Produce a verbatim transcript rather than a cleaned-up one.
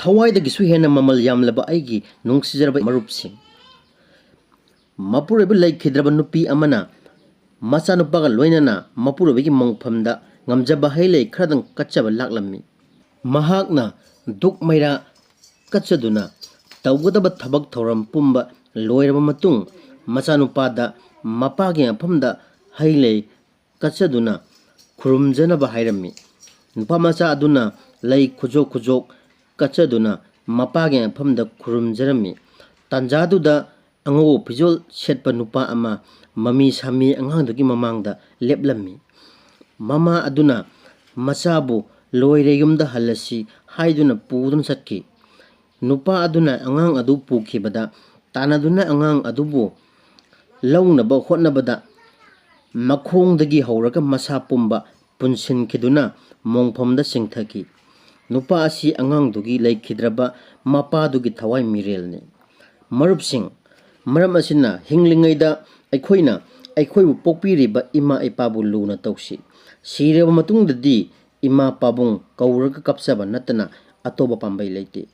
ꯊꯋꯥꯏꯗꯒꯤꯁꯨ ꯍꯦꯟꯅ ꯃꯃꯜ ꯌꯥꯝꯂꯕ ꯑꯩꯒꯤ ꯅꯨꯡꯁꯤꯖꯔꯕ ꯃꯔꯨꯞꯁꯤꯡ, ꯃꯄꯨꯔꯣꯏꯕ ꯂꯩꯈꯤꯗ꯭ꯔꯕ ꯅꯨꯄꯤ ꯑꯃꯅ ꯃꯆꯥꯅꯨꯄꯥꯒ ꯂꯣꯏꯅꯅ ꯃꯄꯨꯔꯣꯏꯕꯒꯤ ꯃꯣꯡꯐꯝꯗ ꯉꯝꯖꯕ ꯍꯩ ꯂꯩ ꯈꯔꯗꯪ ꯀꯠꯆꯕ ꯂꯥꯛꯂꯝꯃꯤ꯫ ꯃꯍꯥꯛꯅ ꯙꯨꯞ ꯃꯩꯔꯥ ꯀꯠꯆꯗꯨꯅ ꯇꯧꯒꯗꯕ ꯊꯕꯛ ꯊꯧꯔꯝ ꯄꯨꯝꯕ ꯂꯣꯏꯔꯕ ꯃꯇꯨꯡ, ꯃꯆꯥꯅꯨꯄꯥꯗ ꯃꯄꯥꯒꯤ ꯃꯐꯝꯗ ꯍꯩ ꯂꯩ ꯀꯠꯆꯗꯨꯅ ꯈꯨꯔꯨꯝꯖꯅꯕ ꯍꯥꯏꯔꯝꯃꯤ꯫ ꯅꯨꯄꯥ ꯃꯆꯥ ꯑꯗꯨꯅ ꯂꯩ ꯈꯨꯖꯣꯛ ꯈꯨꯖꯣꯛ ꯀꯠꯆꯗꯨꯅ ꯃꯄꯥꯒꯤ ꯃꯐꯝꯗ ꯈꯨꯔꯨꯝꯖꯔꯝꯃꯤ꯫ ꯇꯥꯟꯖꯥꯗꯨꯗ ꯑꯉꯧꯕ ꯐꯤꯖꯣꯜ ꯁꯦꯠꯄ ꯅꯨꯄꯥ ꯑꯃ ꯃꯃꯤ ꯁꯥꯃꯤ ꯑꯉꯥꯡꯗꯨꯒꯤ ꯃꯃꯥꯡꯗ ꯂꯦꯞꯂꯝꯃꯤ꯫ ꯃꯃꯥ ꯑꯗꯨꯅ ꯃꯆꯥꯕꯨ "ꯂꯣꯏꯔꯦ, ꯌꯨꯝꯗ ꯍꯜꯂꯁꯤ" ꯍꯥꯏꯗꯨꯅ ꯄꯨꯗꯨꯅ ꯆꯠꯈꯤ꯫ ꯅꯨꯄꯥ ꯑꯗꯨꯅ ꯑꯉꯥꯡ ꯑꯗꯨ ꯄꯨꯈꯤꯕꯗ, ꯇꯥꯟꯅꯗꯨꯅ ꯑꯉꯥꯡ ꯑꯗꯨꯕꯨ ꯂꯧꯅꯕ ꯍꯣꯠꯅꯕꯗ, ꯃꯈꯣꯡꯗꯒꯤ ꯍꯧꯔꯒ ꯃꯁꯥ ꯄꯨꯝꯕ ꯄꯨꯟꯁꯤꯟꯈꯤꯗꯨꯅ ꯃꯣꯡꯐꯝꯗ ꯆꯤꯡꯊꯈꯤ꯫ ꯅꯨꯄꯥ ꯑꯁꯤ ꯑꯉꯥꯡꯗꯨꯒꯤ ꯂꯩꯈꯤꯗ꯭ꯔꯕ ꯃꯄꯥꯗꯨꯒꯤ ꯊꯋꯥꯏ ꯃꯤꯔꯦꯜꯅꯤ꯫ ꯃꯔꯨꯞꯁꯤꯡ, ꯃꯔꯝ ꯑꯁꯤꯅ ꯍꯤꯡꯂꯤꯉꯩꯗ ꯑꯩꯈꯣꯏꯅ ꯑꯩꯈꯣꯏꯕꯨ ꯄꯣꯛꯄꯤꯔꯤꯕ ꯏꯃꯥ ꯏꯄꯥꯕꯨ ꯂꯨꯅ ꯇꯧꯁꯤ꯫ ꯁꯤꯔꯕ ꯃꯇꯨꯡꯗꯗꯤ ꯏꯃꯥ ꯄꯥꯕꯨꯡ ꯀꯧꯔꯒ ꯀꯞꯆꯕ ꯅꯠꯇꯅ ꯑꯇꯣꯞꯄ ꯄꯥꯝꯕꯩ ꯂꯩꯇꯦ꯫